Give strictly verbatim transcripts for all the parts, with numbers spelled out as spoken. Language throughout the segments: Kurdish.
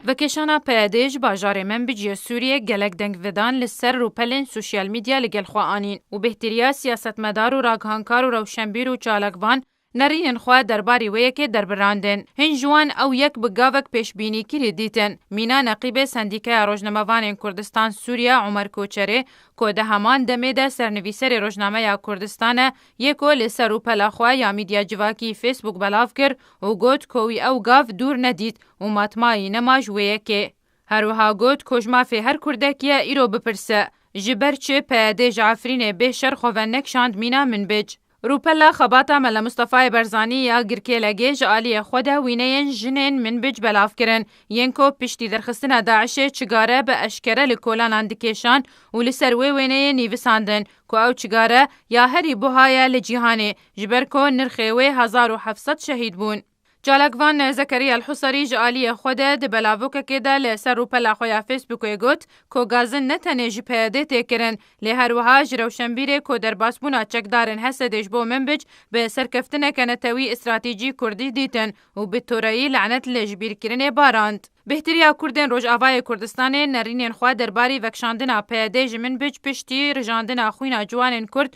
Vekêşana P Y D ji bajarê Menbic yê Sûriyê gelek dengvidan li ser rûpelên sosyal medya li gel xwe anîn û bêhtiriya siyasetmedar û ragihankar û rewşenbîr û çalakvan nerînên xwe derbarî wê yekê derbirandin. Hin ji wan ew yek bi gavek pêşbînîkirî dîtin. Mîna Neqîbê Sendîkaya Rojnamevanên Kurdistan Sûriye Omer Koçerê, ku di heman demê de sernivîserê rojnameya Kurdistan e, yê ku li ser rûpela xwe ya medya civakî Facebook belav kir û got ku wî ew gav dûr nedît û matmayî nema ji wê yekê. Her wiha got ku ji mafê her Kurdekî ye îro bipirse, ji ber çi P Y D ji Efrînê bê şer xwe venekşand mîna Minbic. Rûpela xebata Mela Mustefayê Barzanî ya Girkêlegê ji aliyê xwe de wîneyên jinên Minbic belav kirin, yên ku piştî derxistina DAIŞê çigare bi eşkere li kolanan dikêşan û li ser wê wêneyê nivîsandin ku ew çigare ya herî buha ye li cîhanê, ji ber ku nirxê wê hezar û heft sed şehîd bûn. Çalakvan Zekeriya El-Husarî ji aliyê xwe de di belavokekê de li ser rûpela xwe ya Facebookê got ku gazin ne tenê ji P Y D tê kirin, lê her wiha ji rewşenbîrê ku derbasbûna çekdarên Hesedê ji bo Minbic bi serkeftineke netewî stratejî Kurdî dîtin û bi toreyî lanet li jibîrkirinê barand. Bêhtiriya Kurdên Rojavayê Kurdistanê nerînên xwe derbarî vekşandina P Y D ji Minbic piştî rijandina xwîna ciwanên Kurd,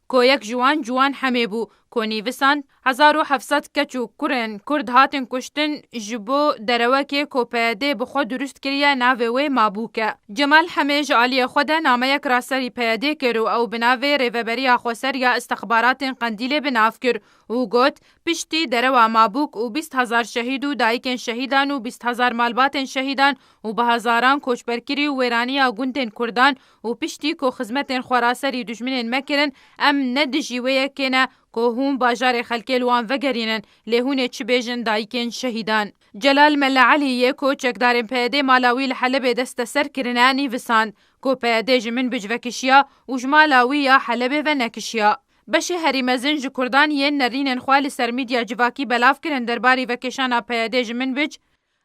ku yek ji wan Ciwan Hemê bû, ku nivîsand, hezar û heft sed keç û kurên Kurd hatin kuştin ji bo derewekê ku P Y D bi xwe dirust kiriye, navê wê Mabûk e. Cemal Hemê ji aliyê xwe de nameyek raserî P Y D kir û ew bi navê Rêveberiya Xweser ya Istixbaratên Qendîlê bi nav kir û got, piştî derewa Mabûk û bîst hezar şehîd û dayikên şehîdan û bîst hezar malbatên şehîdan û bi hezaran koçberkirî û wêraniya gundên Kurdan û piştî ku xizmetên xwe raserî dijminên me kirin, em ne dijî wê yekê ne ku hûn bajarê xelkê li wan vegerînin, lê hûn ê çi bêjin dayikên şehîdan. Celal Mele Elî yê ku çekdarên P Y D mala wî li Helebê desteser kirine, nivîsand ku P Y D ji Minbic vekişiya û ji mala wî ya Helebê venekişiya. Beşê herî mezin ji Kurdan yên nerînên xwe li ser medya civakî belav kirin derbarî vekêşana P Y D ji Minbic,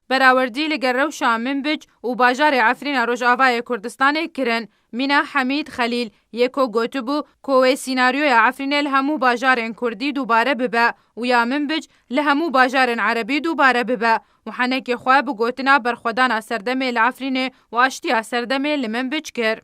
berawerdî li gel rewşa Minbic û bajarê Efrîna Rojavayê Kurdistanê kirin. Mîna Hemîd Xelîl yê ku gotibû ku wê sînaryoya Efrînê li hemû bajarên Kurdî dubare bibe û ya Minbic li hemû bajarên Erebî dubare bibe û henekê xwe bi gotina berxwedana serdemê li Efrînê û aştiya serdemê li Minbic kir.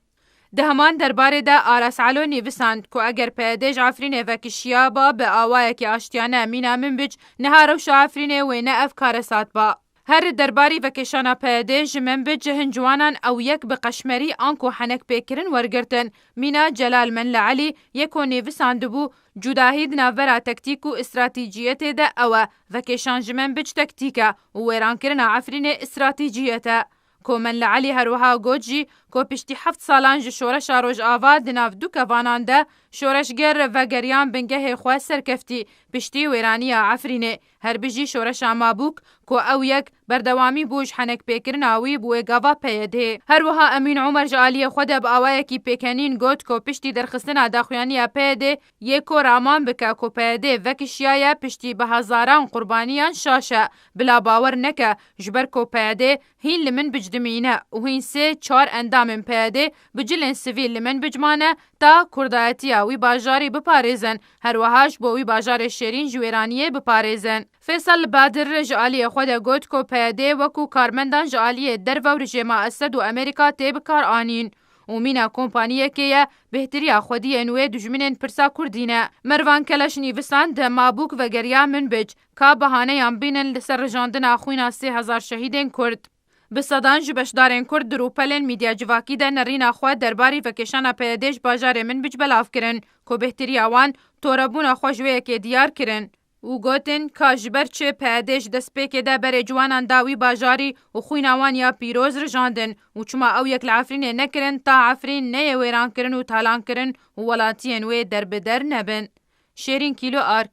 Di heman derbarê de Aras Elo nivîsand ku eger P Y D ji Efrînê vekişiyaba bi awayekî aştiyane mîna Minbic, niha rewşa Efrînê wê ne ev karesat ba. Her derbarî vekêşana P Y D ji Minbic hin ciwanan ew yek bi qeşmerî anku henek pêkirin wergirtin. Mîna Celal Menle Elî yê ku nivîsandibû, cudahî di navbera tektîk û stratejiyetê de ew e, vekêşan ji Minbic tektîk e û wêrankirina Efrînê stratejiyet e. Ku Menle Elî her wiha got jî ku piştî heft salan ji şoreşa Rojava di nav du kevanan de şoreşger vegeriyan bingehê xwe serkeftî piştî wêraniya Efrînê. Her bijî şoreşa Mabûk ku ew yek berdewamî bû ji henekpêkirina wî bi wê gava P Y D. Her wiha Emîn Omer ji aliyê xwe de bi awayekî pêkenîn got ku piştî derxistina daxuyaniya P Y D yê ku raman bike ku P Y D vekişiyaye piştî bi hezaran qurbaniyan şaş e. Bila bawer neke, ji ber ku P Y D hîn li Minbic dimîne û hîn sê çar endamên P Y D bi cilên sivîl li Minbic mane ta kurdayetiya wî bajarî biparêzin, her wiha ji bo wî bajarê şêrîn ji wêraniyê biparêzin. Feysel Badir ji aliyê xwe de got ku P Y D wekû karmendan ji aliyê derve û rejêma Esed û Amerîka tê bikaranîn û mîna kompaniyekê ye, bêhtiriya xwediyên wê dijminên pirsa Kurdî ne. Mervan Keleş nivîsand, Mabûk vegeriya Minbic, ka bahaneyan bînin li ser rijandina xwîna sê hezar şehîdên Kurd. Bi sedan ji beşdarên Kurd di rûpelên medya civakî de nerîna xwe derbarî vekêşana P Y D ji bajarê Minbic belav kirin, ku bêhtiriya wan torebûna xwe ji wê yekê diyar kirin û gotin ka ji ber çi P Y D ji destpêkê de berê ciwanan da wî bajarî û xwîna wan ya pîroz rijandin û çima ew yek li Efrînê nekirin ta Efrîn neyê wêrankirin û talankirin û welatiyên wê derbider nebin. Şêrîn Kîlo Ark.